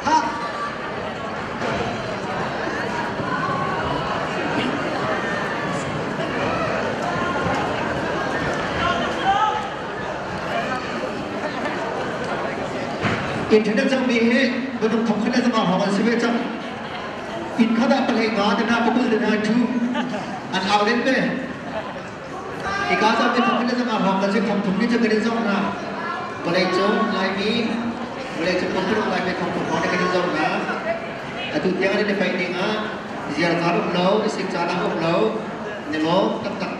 Ha. Internet cang mi hi minung thong khat le zanga hrawng an si ve cang. Inn khat ah palei nga te hna pakul te hna thu an au len ve. Hika cang mi thong khat le zanga hrawng kan si thong thum ni cu kan in zong hna. Vawlei cung Laimi vawlei cung pumpuluk Laimi thong thum hrawng kan in zong hna. Atu tiang an i paih ning ah ziar caan um lo, isik caan ah um lo, ni lawm taktak.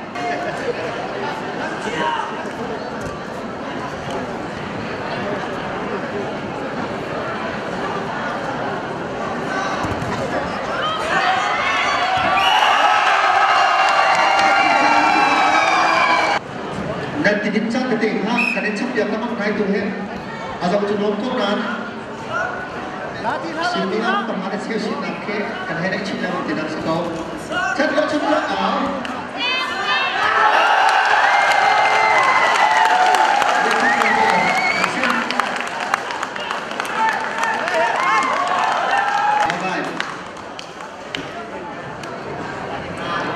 Nan tidim cang tete kha kan in chappiak lengmang nai tu he a zong cu nuam ko nain Sining panga le cheu sinak khi kan hei neih chin lengmang ti nak si ko. Chat lo chun lo au.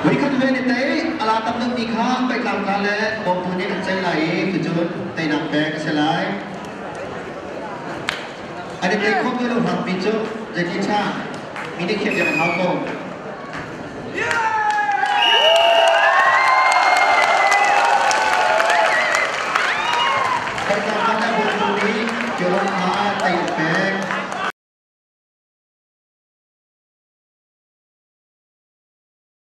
Voikhat ve ni tei ala tam deuhmi kha pehtlang ka le bawmtu nih an ceih lai i cucun teinak pek a si lai. An i tei khawh lo hngakmi cu Jackie Chan mi nih khiah piak an hau ko.